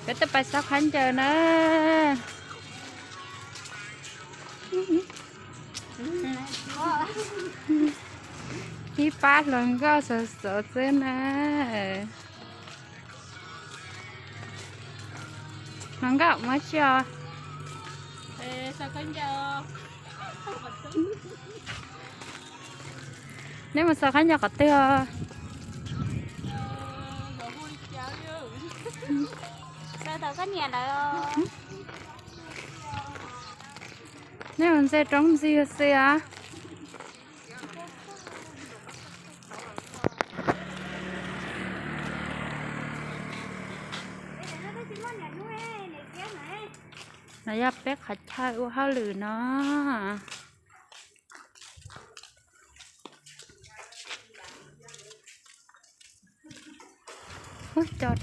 Peb tuaj pais xauj khaub ncaws na. Ib pab hluas nkauj xov xov xwb na. Hluas nkauj muab tsi os. Neb mus xauj khaub ncaws qhov twg os? Neb mus ntxeg roob ntxiag xwb os. No yog peb qhov chaw ua hauj lwm no. Ub, cov,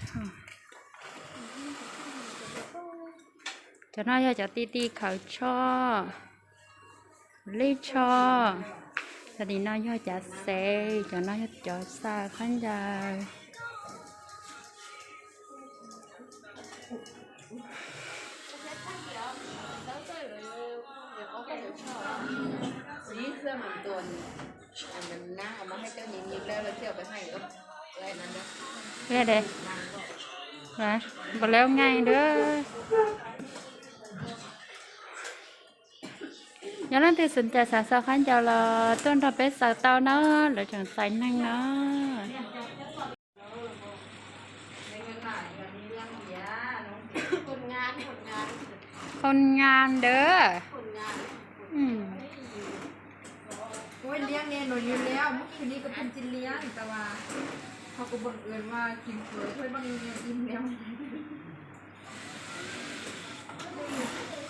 cov no yog cov ti ti khawv tsho, lij tsho. Cov tim no yog cav xev, cov no yog cov xa khaub ncaws. Npaum li ua nqaij na. Yog leej twg xav xav xauj khaub ncaws los tuaj nrog peb xaws tau na, lawv tseem xaiv neeg na. Khon nga ntawd.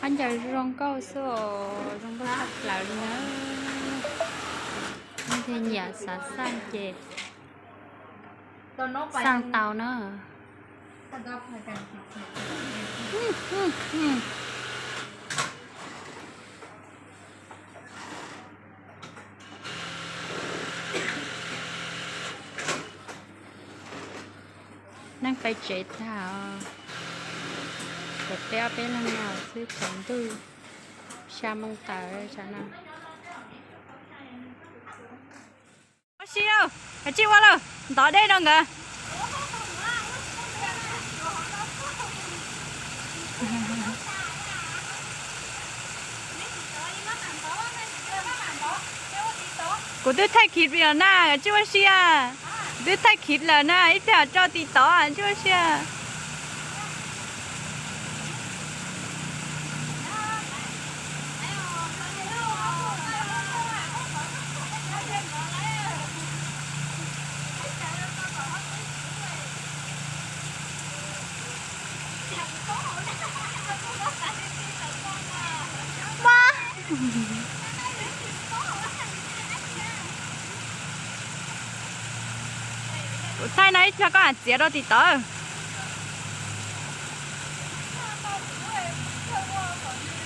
Khaub ncaws zoo nkauj xwb os, zoo nkauj tshaj plaws li na. Leej twg nyiam xav xaj ces xaj tau na. Neeg peb tsev tag, tshuav peb ob peb leeg no xwb, tsaus ntuj xya moo tawm tsam no. Ua si, koj tsis ua lawm, ntov dej rau nkawd. Kuv twb thaij khiv lawm na, koj tsis ua si. Kuv twb thaij khiv lawm na, ib pliag tso TikTok, koj tsis ua si. Kuv thaij no ib pliag koj mam txiav rau TikTok.